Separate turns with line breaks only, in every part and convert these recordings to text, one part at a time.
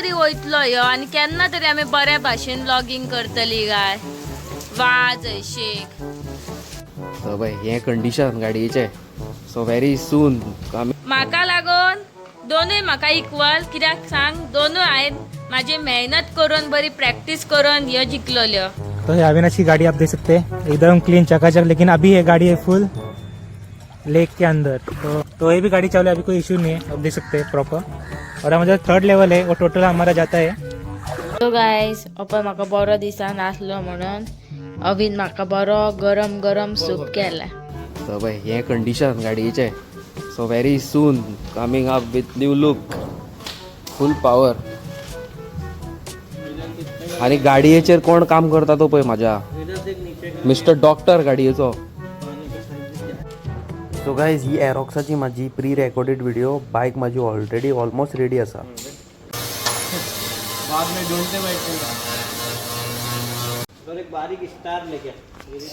तरी वयतलो ह्यो आनी केन्ना तरी आमी बऱ्या भाशेन व्लॉगींग करतली काय वाज शेक.
तर पळय हें कंडिशन गाडयेचें. सो व्हेरी सून आमी
म्हाका लागून दोनूय म्हाका इक्वल, कित्याक सांग, दोनूय हांवें म्हाजी मेहनत करून बरी प्रॅक्टीस करून ह्यो जिखलोल्यो.
तो ये अविनाश की गाड़ी आप देख सकते हैं, एकदम क्लीन चकाचक. लेकिन अभी ये गाड़ी है फुल लेक के अंदर. तो ये भी गाड़ी चालू है, अभी कोई इशू नहीं है, आप देख सकते हैं प्रॉपर. और हमारा जो थर्ड लेवल है वो टोटल हमारा जाता है.
सो गायज, अप्पा म्हाका बरो दिसान आसलो म्हणून अवीन म्हाका बरो गरम गरम सूप केला.
तर पळय हें कंडिशन गाडयेचें. So very soon coming up with new look, full power. आनी गाडयेचेर कोण काम करता तो पळय म्हाज्या मिस्टर डॉक्टर गाडयेचो.
सो गायज, ही एरॉक्साची म्हाजी प्री रेकॉर्डेड व्हिडिओ. बायक म्हाजी ऑलरेडी ऑलमोस्ट रेडी आसा.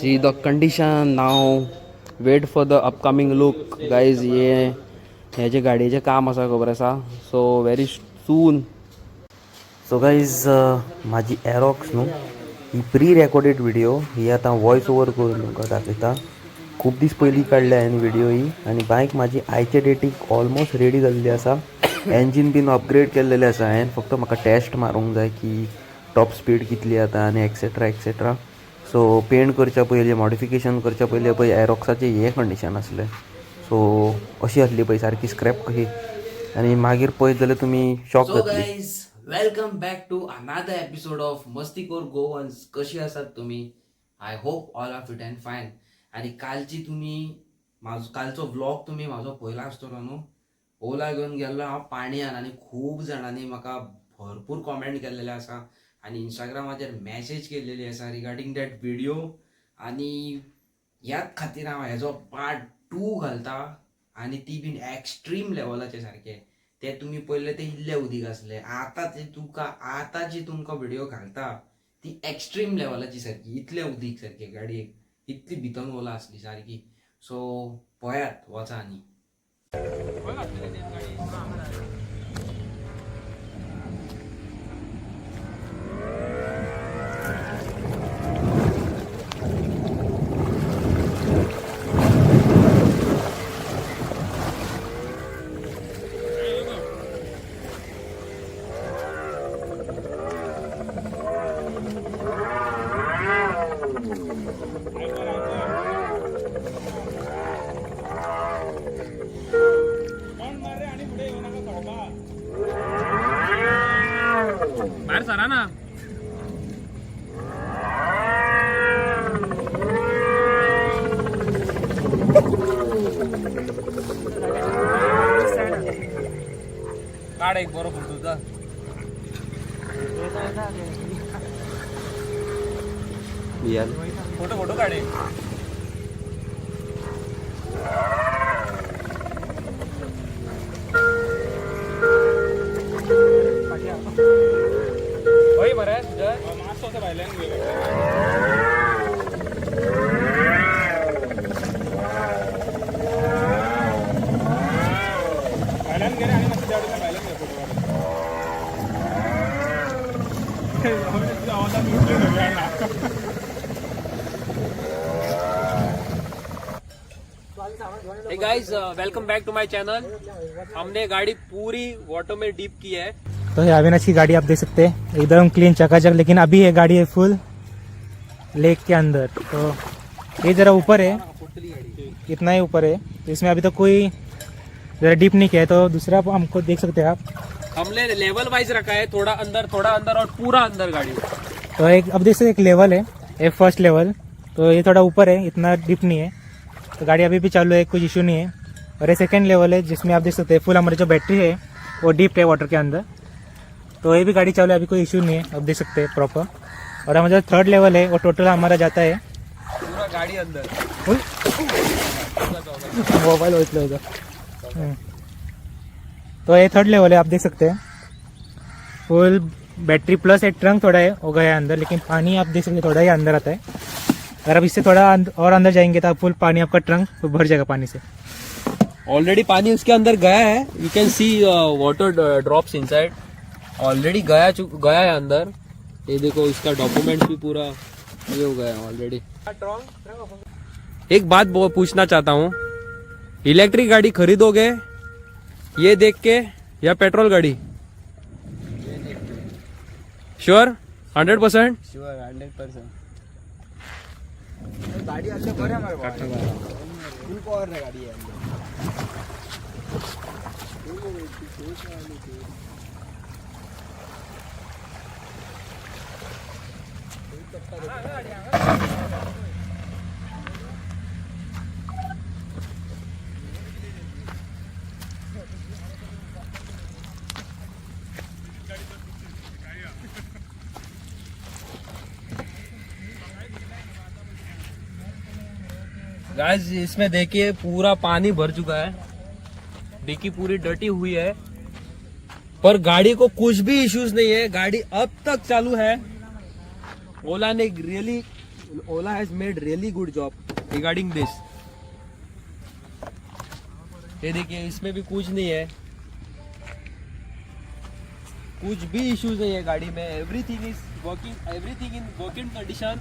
See the condition now, wait for the upcoming look guys. हे हे जे गाडयेचें काम आसा खबर आसा. So very soon.
So guys, म्हाजी एरॉक्स न्हू ही प्री रेकॉर्डेड व्हिडिओ ही आतां वॉयस ओवर करून तुमकां दाखयता. खूब दीस पयलीं काडल्या हांवें व्हिडिओ ही आनी बायक म्हाजी आयच्या डेटीक ऑलमोस्ट रेडी जाल्ली आसा. एन्जीन बीन अपग्रेड केल्लेलें आसा हांवें. फक्त म्हाका टेस्ट मारूंक जाय की टॉप स्पीड कितली जाता आनी एक्सेट्रा एक्सेट्रा. सो पेंट करच्या पयलीं, मॉडिफिकेशन करच्या पयलीं पळय एरॉक्साचें हें कंडिशन आसलें. सो अशी आसली पळय सारकी स्क्रॅप कशी आनी मागीर पळयत जाल्यार तुमी शॉक
सो
जातली.
Guys, welcome back to another episode of Mastikoor Goans. कशी आसात तुमी? I hope all are fit and fine. आनी कालची तुमी म्हाजो कालचो व्लॉग तुमी म्हाजो पळयला आसतलो न्हू. ओला घेवन गेल्लो हांव पाणयान आनी खूब जाणांनी म्हाका भरपूर कॉमेंट केल्लेले आसा आनी इंस्टाग्रामाचेर मॅसेज केल्लेली आसा रिगार्डींग that video. आनी ह्याच खातीर हांव हेजो पार्ट टू घालता आनी ती बीन एक्स्ट्रीम लेवलाचे सारके. ते तुमी पयले ते इल्ले उदीक आसले, आतां ते तुका आतां जी तुमकां व्हिडिओ घालता ती एक्स्ट्रीम लेवलाची सारकी, इतले उदीक सारके गाडयेक इतली भितर ओला आसली सारकी. सो पळयात वचा आनी
भायर सरा ना. काड एक बरो फोटो तुझा. फोटो फोटो काढ एक. हय मरे तुझ्या. Hey guys, welcome back to my channel. हमने गाड़ी पूरी वाटर में डीप की है.
तो ये अविनाश की गाड़ी आप देख सकते हैं, एकदम क्लीन चकाचक. लेकिन अभी ये गाड़ी है फुल लेक के अंदर. तो ये ज़रा ऊपर है, इतना ही ऊपर है. तो इसमें अभी तो कोई ज़रा डीप नहीं किया है. तो दूसरा हमको देख सकते हैं आप.
हमने लेवल वाइज रखा है, थोड़ा अंदर और पूरा अंदर गाड़ी.
तो एक अब देख सकते हैं एक लेवल है, ये फर्स्ट लेवल. तो ये थोड़ा ऊपर है, इतना डीप नहीं है. तो गाड़ी अभी भी चालू है, कुछ इशू नहीं है. और ये सेकेंड लेवल है जिसमें आप देख सकते हैं फुल हमारी जो बैटरी है वो डीप है वाटर के अंदर. तो ये भी गाड़ी चालू है, अभी कोई इशू नहीं है, आप देख सकते हैं प्रॉपर. और हमारा जो थर्ड लेवल है वो टोटल हमारा जाता है
पूरा गाड़ी अंदर.
मोबाईल ओतलं होतं. तो ये थर्ड लेवल है, आप देख सकते हैं फुल बैटरी प्लस एक ट्रंक थोड़ा है हो गया है अंदर. लेकिन पानी आप देख सकते हैं थोड़ा ही अंदर आता है. अगर आप इससे थोड़ा और अंदर जाएंगे तो आप फुल पानी आपका ट्रंक भर जाएगा पानी से.
ऑलरेडी पानी उसके अंदर गया है. You can see water drops inside. Already गया गया है अंदर। ये देखो, इसका डॉक्यूमेंट्स भी पूरा ये हो गया ऑलरेडी। एक बात पूछना चाहता हूँ, इलेक्ट्रिक गाड़ी खरीदोगे ये देख के या पेट्रोल गाड़ी? श्योर 100%?
शुअर, 100%। फुल पॉवर गाडी आहे।
गाइस, इसमें देखिए पूरा पानी भर चुका है, डिक्की पूरी डटी हुई है, पर गाड़ी को कुछ भी इश्यूज नहीं है। गाड़ी अब तक चालू है। ओला ने really, Ola has made really good job regarding this. ये देखिए, इसमें भी कुछ नहीं है, कुछ भी इश्यूज नहीं है गाड़ी में। Everything is working, everything in working condition.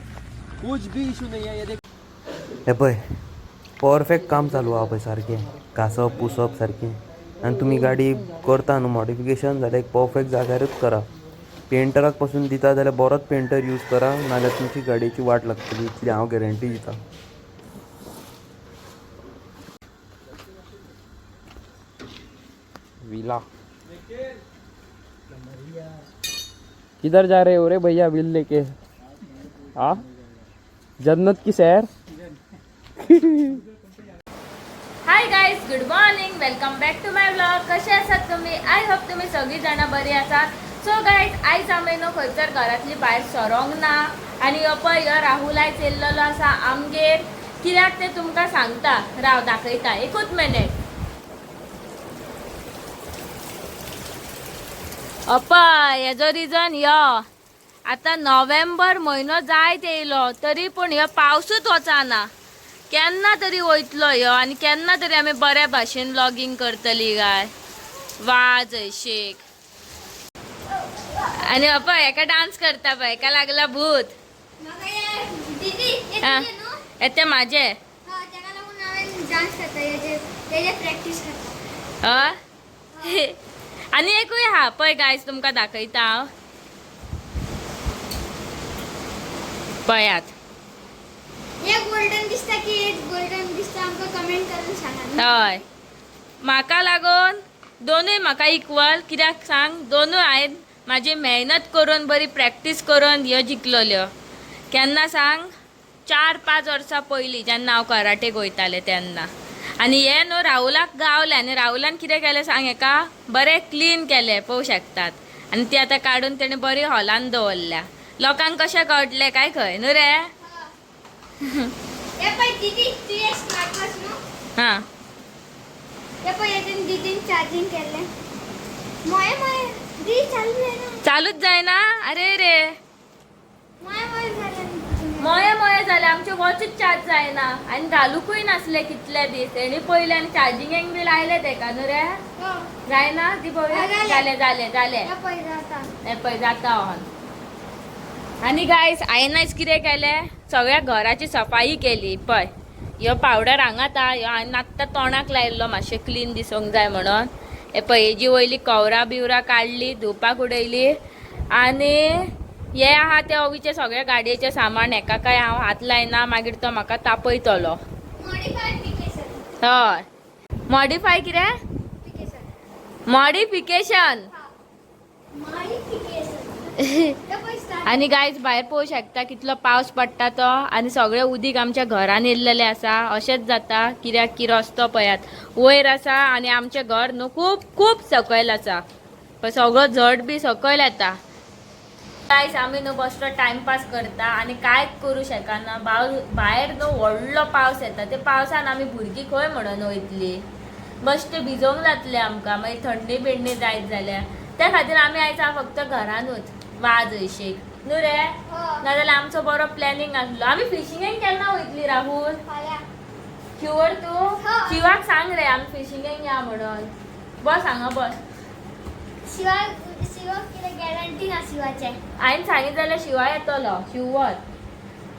कुछ भी इशू नहीं है। ये देख।
हे पळय, परफेक्ट काम चालू आहा पळय, सारकें घांसप पुसप सारकें। आनी तुमी गाडी करता न्हू मॉडिफिकेशन जाल्यार एक परफेक्ट जाग्यारूच करा। पेंटराक पासून दिता जाल्यार बरोच पेंटर यूज करा, नाजाल्यार तुमची गाडयेची वाट लागतली, इतली हांव गॅरंटी दिता।
विला किधर जा रहे हो रे भैया बिल लेके? हाँ, जन्नत की सैर।
Hi guys, good morning, welcome back to my vlog. कसे आसात तुम्ही? I hope तुम्ही सगळी जाणां बरी आसात। सो गायज, आयज आमी न्हू खंयसर घरांतली भायर सरोंक ना आनी यो पळय यो राहुल आयज येयल्लो आसा आमगेर। कित्याक तें तुमकां सांगता, राव दाखयता, एकूच मिनीट। अपय हेजो रिजन यो आतां नोव्हेंबर म्हयनो जायत येयलो तरी पूण ह्यो पावसूच वचना। केन्ना तरी वयतलो ह्यो आनी केन्ना तरी आमी बऱ्या भाशेन व्लॉगींग करतली काय वाज शेक। आनी अपय हेका डांस करता पळय, हेका लागला भूत।
म्हाका हे दीदी हे
हा.
तुजें न्हू?
येते म्हाजे।
हा, ताका लागून हांवें डांस करता, हेजेर तेजेर प्रॅक्टीस करता।
हय। आनी एकूय आहा पळय गायज, तुमकां दाखयता हांव, पळयात।
हे गोल्डन दिसता की हे गोल्डन दिसता, आमकां कमेंट करून सांगा न्हू?
हय, म्हाका लागून दोनूय म्हाका इक्वल। कित्याक सांग, दोनूय हांवें म्हाजी मेहनत करून बरी प्रॅक्टीस करून ह्यो जिखलोल्यो। केन्ना सांग, 4-5 वर्सां पयलीं जेन्ना हांव कराटेक वयतालें तेन्ना। आनी हे न्हू राहुलाक गावलें आनी राहुलान कितें केलें सांग, हेका बरें क्लीन केलें पळोवंक शकतात। आनी ती आतां काडून तेणें बरी हॉलान दवरल्या। लोकांक कशें कळटलें काय खंय न्हू रे?
हे पळय दीदी, तुजें स्मार्ट वॉच न्हू?
हां।
हे पळय, हेतून दीदीन चार्जींग केल्लें। मोये मोये दीदी चालू जायना।
चालूच जायना? अरे रे,
मोये मोये जालें दीदीन।
मोये मोये जालें, आमचें वॉचूच चार्ज जायना आनी घालुकूय नासलें कितले दीस। हेणी पयलें आनी चार्जिंगेक बी लायलें तेका न्हू रे?
हो।
जायना ती पळोवया।
हा, जालें।
जालें जालें जालें।
हे पळय जाता।
हें पळय जाता ऑन। आनी गायज, हांवें आयज कितें केलें, सगळ्या घराची सफाई केली। पळय ह्यो पावडर हांगात आहा, ह्यो हांवें आत्तां तोंडाक लायिल्लो मातशें क्लीन दिसूंक जाय म्हणून। हे पळय हेजी वयली कवरां बिवरां काडली, धुवपाक उडयली। आनी हे आहा ते ओवीचे सगळे गाडयेचें सामान, हेका काय हांव हात लायना, मागीर तो म्हाका तापयतलो।
मॉडिफाय पिकेशन।
हय, मॉडिफाय कितें?
पिकेशन।
मॉडिफिकेशन।
मॉडिफिकेशन। हे पळय स्टार्ट।
आनी गायज, भायर पळोवंक शकता कितलो पावस पडटा तो आनी सगळें उदीक आमच्या घरान येयल्लेलें आसा। अशेंच जाता कित्याक की रस्तो पळयात वयर आसा आनी आमचें घर न्हू खूब खूब सकयल आसा, पळय सगळो झड बी सकयल येता। गायज, आमी न्हू बसलो टायमपास करता आनी कांयच करूं शकना। भायर न्हू व्हडलो पावस येता, ते पावसान आमी भुरगीं खंय म्हणून वयतली, बश्टे भिजोवंक जातलें आमकां, मागीर थंडी बिंडी जायत जाल्यार। त्या खातीर आमी आयज फक्त घरानूच वाज हयशीक न्हू रे?
हो।
नाजाल्यार आमचो बरो प्लॅनिंग आसलो। आमी फिशिंगेक केन्ना वयतली राहुल?
फाल्यां।
शुअर तूं?
हय।
शिवाक सांग रे आमी फिशिंगेक या म्हणून। बस हांगा बस।
शिवाय। शिवाक कितें गॅरंटी ना शिवाचें.
हांवें सांगित जाल्यार शिवा येतलो, शिवत.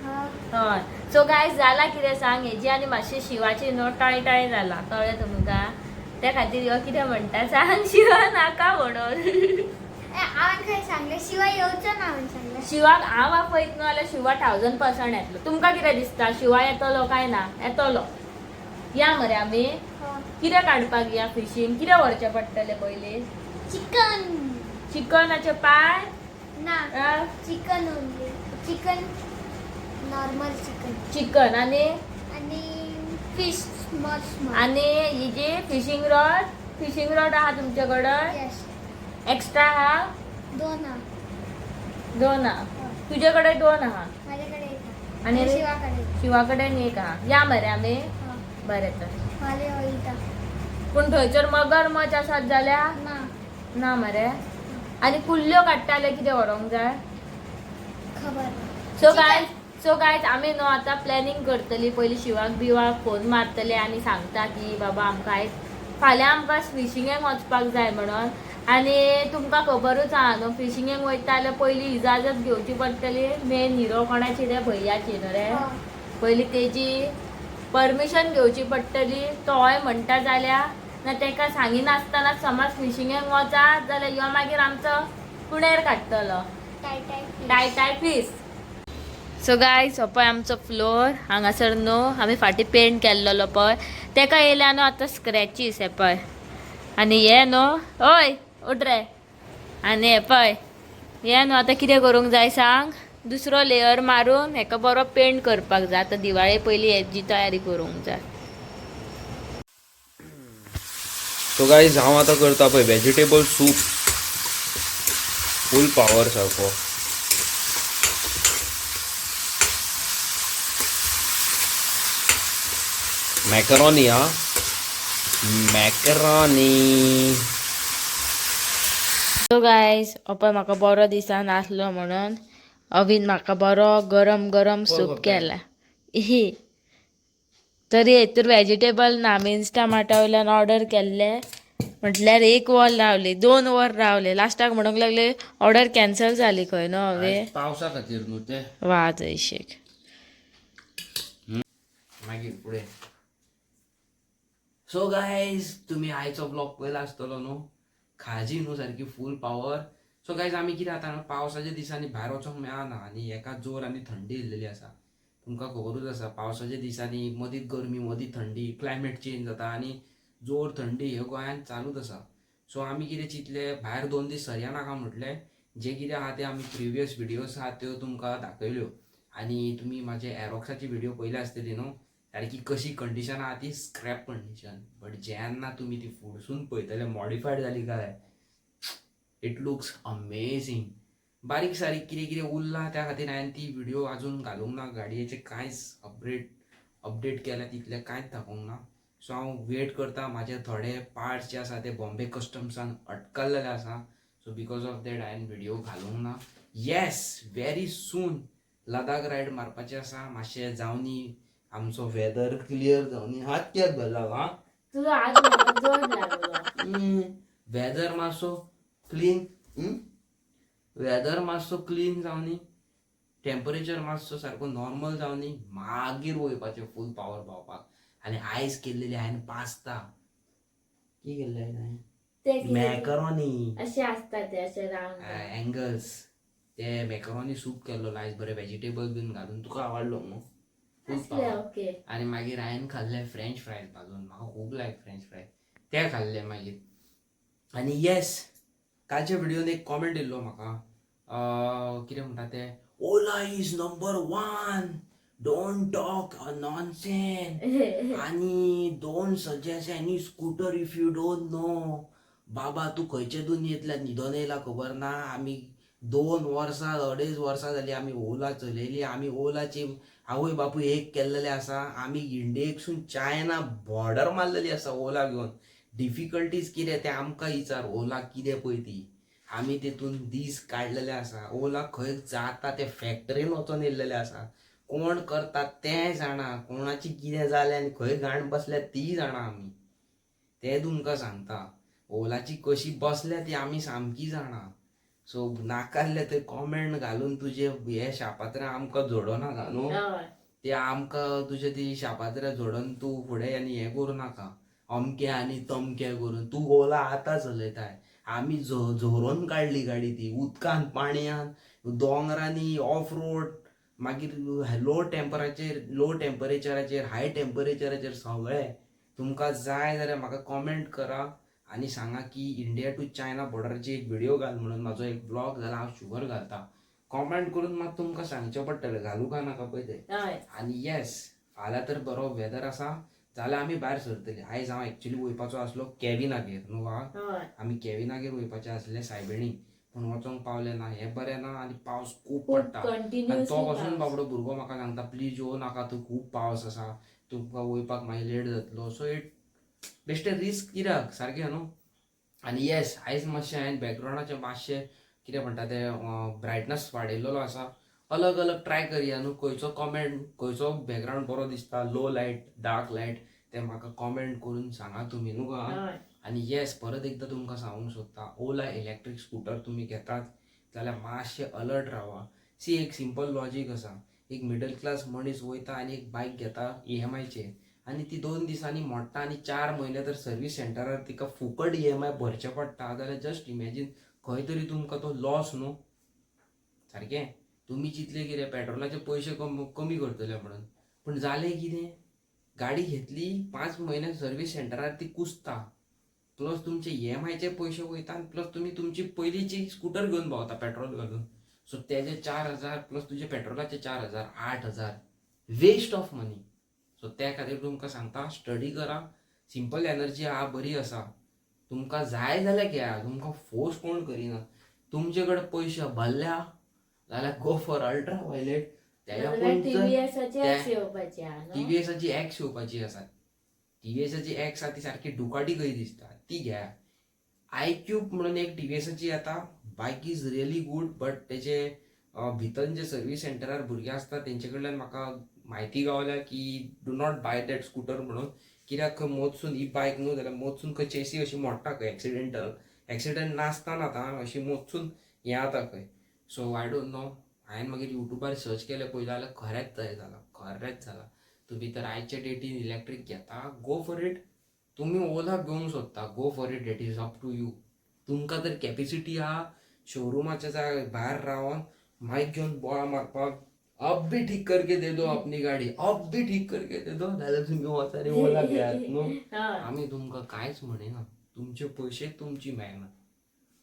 हा.
हय. सो गायज, जाला कितें सांग, हेजी आनी मातशी शिवाची न्हू टाळी टाळी जाला, कळ्ळें तुमकां? त्या खातीर ह्यो कितें म्हणटा सांग, शिवा नाका म्हणून.
हांवें खंय सांगलें शिवा येवचो ना? हांवें सांगलें?
शिवाक हांव आपयत न्हू जाल्यार शिवा 1000% येतलो. तुमकां कितें दिसता, शिवा येतलो काय ना? येतलो. या मरे आमी.
हय.
कितें काडपाक या फिशींग? कितें व्हरचें पडटलें पयलीं?
चिकन.
चिकनाचे पांय?
ना. Chicken only, chicken, normal chicken.
Chicken आनी?
आणि फिश, स्मॉल स्मॉल.
आनी ही जी फिशींग रॉड, फिशींग रॉड आहा तुमचे कडेन?
येस.
एक्स्ट्रा आहा?
दोन हा.
दोन आहा. तुजे कडेन दोन आहा?
माझ्याकडे एक हा.
आणि
आणि शिवाकडे एक.
शिवा कडेन एक आहा. या मरे आमी.
हा.
बरें तर.
फाल्यां वयता.
पूण थंयसर मगरमच्छ आसात जाल्यार?
ना.
ना मरे? आनी कुल्ल्यो काडटा जाल्यार कितें व्हरोंक जाय?
खबर ना.
सो गायज, आमी न्हू आतां प्लॅनिंग करतली. पयलीं शिवाक बिवाक फोन मारतले आनी सांगता की बाबा आमकां आयज फाल्यां आमकां फिशिंगेक वचपाक जाय म्हणून. आनी तुमकां खबरूच आहा न्हू, फिशिंगेक वयता जाल्यार पयलीं इजाजत घेवची पडटली. मेन हिरो कोणाची रे? भैयाची न्हू रे?
हा.
पयलीं तेजी परमिशन घेवची पडटली. तो हय म्हणटा जाल्यार. ना तेका सांगिनासतना समज फिशिंगेक वचात जाल्यार यो मागीर आमचो कुणेर काडटलो.
Tie tie fish.
Tie tie fees. So guys, हो पळय आमचो फ्लोर हांगासर न्हू आमी फाटीं पेंट केल्लोलो पळय, तेका येयल्या न्हू आतां स्क्रॅचीस. हे पळय. आनी हे न्हू, ओय उठ रे. आनी हे पळय, हे न्हू आतां कितें करूंक जाय सांग, दुसरो लेयर मारून हेका बरो पेंट करपाक जाय. आतां दिवाळे पयलीं हेजी तयारी करूंक जाय.
सो गाईज, हांव आतां करता पळय व्हेजिटेबल सूप, फूल पावर सारको. मॅकरॉनी, हा, मॅकरॉनी.
सो गायज, पळय, म्हाका बरो दिसा नासलो म्हणून अवीन म्हाका बरो गरम गरम सूप केला. ही तरी हेतूर व्हेजिटेबल ना. आमी इन्स्टामार्टा वयल्यान ऑर्डर केल्ले म्हटल्यार एक वर रावली, 2 वर रावले, लास्टाक म्हणूंक लागले ऑर्डर कॅन्सल जाली खंय न्हू हवे.
पावसा खातीर न्हू ते.
वाज अशेक.
मागीर फुडें. सो गायज, तुमी आयचो ब्लॉग पळयला आसतलो न्हू? खाजी न्हू सारकी फूल पावर. सो गायज, आमी कितें आतां पावसाच्या दिसांनी भायर वचोंक मेळना आनी एका जोर आनी थंडी येयल्लेली आसा. तुमकां खबरूच आसा, पावसाच्या दिसांनी मदींच गरमी, मदीं थंडी, क्लायमेट चेंज जाता आनी जोर थंडी हे गोंयांत चालूच आसा. सो आमी कितें चिंतलें, भायर 2 दीस सरया नाका म्हटलें. जे कितें आहा ते आमी प्रिवियस विडियोज आहा त्यो तुमकां दाखयल्यो आनी तुमी म्हाजे एरोक्साची विडियो पळयल्या आसतली न्हू, सारकी कशी कंडिशन आहा ती, स्क्रॅप कंडिशन. बट जेन्ना तुमी ती फुडसून पळयतले मॉडिफायड जाली काय, it looks amazing. बारीक सारीक कितें कितें उरलां, त्या खातीर हांवें ती विडियो अजून घालूंक ना. गाडयेचें कांयच अपग्रेड अपडेट केल्या तितलें कांयच दाखोवंक ना. सो हांव वेट करता, म्हाजे थोडे पार्ट्स जे आसा ते बॉम्बे कस्टम्सान अटकल्लेले आसा. सो because of that हांवें विडियो घालूंक ना. Yes, very soon Ladakh ride मारपाचें आसा. मातशें जावनी आमचो वेदर क्लियर जावनी. हात कित्याक धरला हा?
तुजो हात म्हाका जोर लागलो.
वेदर मातसो क्लीन, वेदर मातसो क्लीन जावनी, टेम्परेचर मातसो सारको नॉर्मल जावनी, मागीर वयपाचें फूल पावर पावपाक. आनी आयज केल्लेली हांवें पास्ता. की केल्लें हांवें?
ते कितें?
मॅकरॉनी.
अशे आसता ते अशे राउंड.
एंगल्स ते मॅकरॉनी सूप केल्लो आयज, बरें व्हेजिटेबल बीन घालून. तुका आवडलो न्हू? फूल
असले
पावर.
ओके.
आनी मागीर हांवें खाल्ले फ्रेंच फ्रायज भाजून. म्हाका खूब लायक फ्रेंच फ्रायज, ते खाल्ले मागीर. आनी येस, कालच्या व्हिडियोन एक कॉमेंट येयल्लो म्हाका, कितें म्हणटा ते, "Ola is number one, don't talk nonsense आनी don't suggest any scooter if you don't know." बाबा, तूं खंयचे दुनियेंतल्यान न्हिदोन येयला खबर ना. आमी 2 वर्सां, 2.5 वर्सां जाली आमी ओला चलयली. आमी ओलाची आवय बापूय एक केल्लेले आसा. आमी इंडियेकसून चायना बॉर्डर मारलेली आसा ओला घेवन. डिफिकल्टीज कितें तें आमकां विचार. ओला कितें पळय ती, आमी तितून दीस काडलेले आसा. ओला खंय जाता ते फॅक्टरीन वचोन येयल्लेले आसा. कोण करता तें जाणा, कोणाची कितें जालें आनी खंय घाण बसल्या तीय जाणा आमी, तें तुमकां सांगता. ओलाची कशी बसल्या ती आमी सामकी जाणा. सो नाकासले ते कॉमेंट घालून तुजे हे शापात्रां आमकां जोडो नाका न्हू. ते आमकां तुजे ती शापात्रां जोडून तूं फुडें आनी हें करूं नाका, अमकें आनी तमकें करून. तूं ओला आतां चलयताय, आमी झरोवन काडली गाडी ती उदकान, पाणयान, दोंगरांनी, ऑफ रोड, मागीर लो टेम्पराचेर, लो टेम्परेचराचेर, हाय टेम्परेचराचेर, सगळें. तुमकां जाय जाल्यार म्हाका कॉमेंट करा आनी सांगा की इंडिया टू चायना बॉर्डराची एक व्हिडिओ घाल म्हणून. म्हाजो एक ब्लॉग जाल्यार हांव शुवर घालता. कॉमेंट करून मात तुमकां सांगचें पडटलें घालूं काय नाका पळय तें. आनी येस, फाल्यां तर बरो वेदर आसा जाल्यार आमी भायर सरतली. आयज हांव एक्चुली वयपाचो आसलो केविनागेर न्हू वा? आमी केविनागेर वयपाचें आसलें सायबिणी, पूण वचोंक पावलें ना. हें बरें ना आनी पावस खूब पडटा आनी तो पासून बाबडो भुरगो म्हाका सांगता, प्लीज यो नाका तूं, खूब पावस आसा, तुमकां वयपाक मागीर लेट जातलो. सो it बेश्टें रिस्क कित्याक, सारकें न्हू? आनी येस, आयज मातशें हांवें बॅकग्रावंडाचें मातशें कितें म्हणटा तें ब्रायटनस वाडयलेलो आसा. अलग अलग ट्राय करया न्हू, खंयचो कॉमेंट, खंयचो बॅकग्रावंड बरो दिसता, लो लायट, डार्क लायट, तें म्हाका कॉमेंट करून सांगा तुमी न्हू गा. आनी येस, परत एकदां तुमकां सांगूंक सोदता, ओला इलेक्ट्रीक स्कुटर तुमी घेतात जाल्यार मातशें अलर्ट रावा. सी, एक सिंपल लॉजीक आसा. एक मिडल क्लास मनीस वयता आनी एक बायक घेता ईएमआयचेर आनी ती 2 दिसांनी मोडटा आनी 4 म्हयने तर सर्वीस सेंटरार तिका फुकट ईएमआय भरचें पडटा जाल्यार जस्ट इमॅजीन, खंय तरी तुमकां तो लॉस न्हू, सारकें? तुमी चिंतले कितें, पेट्रोलाचे पयशे कमी करतले म्हणून, पूण जालें कितें? गाडी घेतली, 5 म्हयने सर्वीस सेंटरार ती कुसता, प्लस तुमचे ईएमआयचे पयशे वयता आनी प्लस तुमी तुमची पयलींची स्कुटर घेवन भोंवता पेट्रोल घालून. सो तेजे 4000 प्लस तुजे पेट्रोलाचे 4000, 8000 वेस्ट ऑफ मनी. सो त्या खातीर तुमकां सांगता, स्टडी करा. सिंपल एनर्जी आहा, बरी आसा. तुमकां जाय जाल्यार घेया, तुमकां फोर्स कोण करिना. तुमचे कडेन पयशे भरल्या जाल्यार गो फॉर अल्ट्रा वायलेट.
टीव्हीएसाची एक्स येवपाची आहा न्हू?
टीव्हीएसाची एक्स येवपाची आसा. टीव्हीएसाची एक्स आसा, ती सारकी डुकाटी कशी दिसता, ती घेया. आय क्यूब म्हणून एक टीव्हीएसाची येता, bike is really good, but तेजे भितर जे सर्वीस सेंटरार भुरगे आसता तेंचे कडल्यान म्हाका म्हायती गावल्या की do not buy that scooter म्हणून. कित्याक खंय मोदसून ही बायक न्हू जाल्यार मोदसून खंय चेसी अशी मोडटा खंय, एक्सिडेंटल, एक्सिडंट नासतना आतां अशी मोदसून हें जाता खंय. So I don't know. हांवें मागीर युट्यूबार सर्च केलें पळयलें जाल्यार खरेंच तशें जालां, खरेंच जालां. तुमी तर आयच्या डेटीन इलेक्ट्रीक घेता, गो फॉर it. तुमी ओला घेवंक सोदता, go for it, that is up to you. तुमकां जर कॅपेसिटी आहा शोरुमाच्या जाय भायर रावन मायक घेवन बोळा मारपाक, "अब भी ठीक करके दे दो अपनी गाडी, अब भी ठीक करके दे दो", जाल्यार तुमी वचा रे, ओला घेयात न्हू. आमी तुमकां कांयच म्हणिना. तुमचे पयशे, तुमची मेहनत,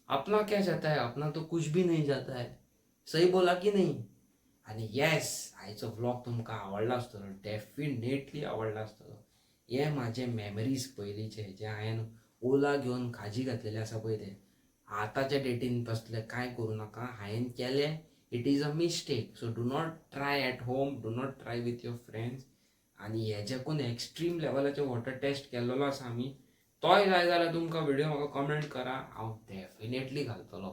अपना क्या जाता है? अपना तो कुछ भी नहीं जाता है. सही बोला की नहीं? आनी येस, आयचो व्लॉग तुमकां आवडला आसतलो, डेफिनेटली आवडला आसतलो. हे म्हाजे मेमरीज पयलींचे, जे हांवें ओला घेवन खाजी घातलेले आसा पळय ते. आतांच्या डेटीन तसलें कांय करूं नाका. हांवें केलें, it is a mistake, so do not try at home, do not try with your friends. आनी हेज्याकून एक्स्ट्रीम लेवलाचे वॉटर टेस्ट केल्लो आसा आमी, तोय जाय जाल्यार तुमकां व्हिडिओ म्हाका कमेंट करा, हांव डेफिनेटली घालतलो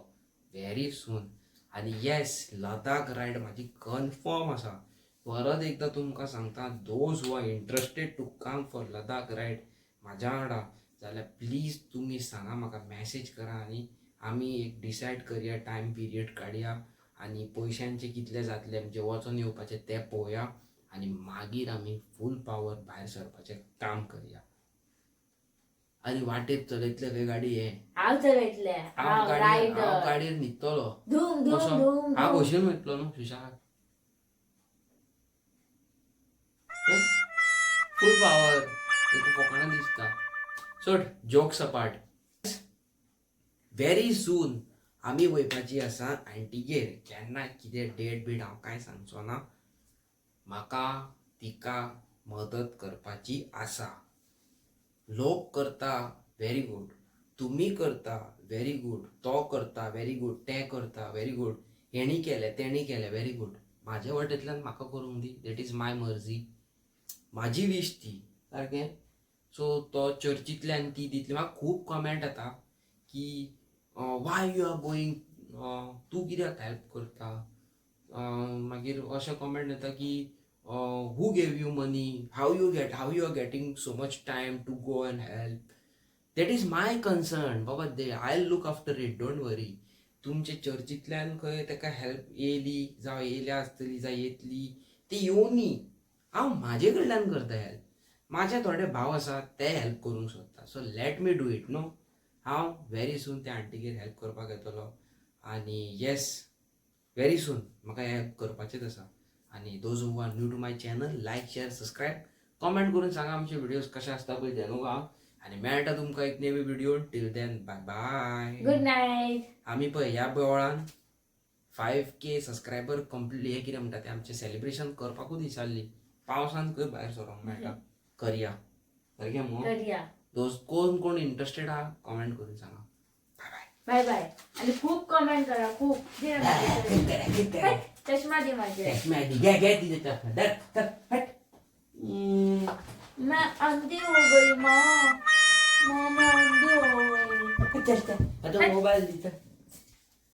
व्हेरी सून. आनी येस, लडाख रायड म्हाजी कन्फर्म आसा. परत एकदां तुमकां सांगता, those who are interested to come for Ladakh ride म्हाज्या वांगडा जाल्यार प्लीज तुमी सांगा म्हाका, मॅसेज करा आनी आमी एक डिसायड करया, टायम पिरियड काडया आनी पयशांचे कितले जातले म्हणजे वचोन येवपाचे ते पळोवया आनी मागीर आमी फूल पावर भायर सरपाचें काम करया. आनी वाटेर चलयतले खंय गाडी हे?
हांव चलयतले.
हांव
हांव
गाडयेर, हांव
रायडर.
गाडयेर न्हिदतलो.
धूम धूम.
कसो?
धूम.
हांव
धूम.
भशेन वयतलो न्हू सुशेगाद, फूल पावर. तुका फकाणां दिसता. सोड, जोक्स अपार्ट, व्हेरी सून आमी वयपाची आसा आंटीगेर. केन्ना कितें डेट बीट हांव कांय सांगचो ना. म्हाका तिका मदत करपाची आसा. लोक करता, व्हेरी गूड. तुमी करता, व्हेरी गूड. तो करता, व्हेरी गूड. तें करता, व्हेरी गूड. हेणी केलें, तेणी केलें, व्हेरी गूड. म्हाजे वाटेंतल्यान म्हाका करूंक दी. That is my मर्जी, म्हाजी वीश ती, सारकें? सो तो चर्चींतल्यान ती दितली. म्हाका खूब कमेंट येता की why you are going, तूं कित्याक हेल्प करता? मागीर अशें कमेंट येता की who gave you money, how you are getting so much time to go and help. That is my concern बाबा. They I look after it, don't worry. तुमचे चर्चींतल्यान खंय ताका हेल्प येयली जावं, येयल्या आसतली जावं, येतली ती येवनी. हांव म्हाजे कडल्यान करता हेल्प. म्हाजे थोडे भाव आसा, ते हेल्प करूंक सोदता, so let me do it, न्हू? हांव व्हेरी सून त्या आंटीगेर हेल्प करपाक येतलो आनी येस, व्हेरी सून म्हाका हेल्प करपाचेच आसा. आनी those who are new to my channel, like, share, subscribe, comment करून सांगा आमचे व्हिडिओज कशे आसता पळय ते न्हू हांव. आनी मेळटा तुमकां एक नवी video. Till then, bye bye.
Good night.
आमी पळय ह्या बोवाळान 5K subscriber complete हे कितें म्हणटा ते आमचें सेलिब्रेशन करपाकूच विसरली. पावसान खंय भायर सरोंक मेळटा? करया, सारकें मगो?
करया.
दोस्त, कोण कोण इंट्रस्टेड आहा, कॉमेंट करून सांगा. बाय बाय.
बाय बाय आणि खूप कमेंट करा, खूप. दे ना माझे. चष्मा दे माझे.
घे घे तिचे चष्मा, धर, चल, हट.
मैं अंधी हो गई माँ, माँ, मैं अंधी हो गई.
आता मोबाईल दिता.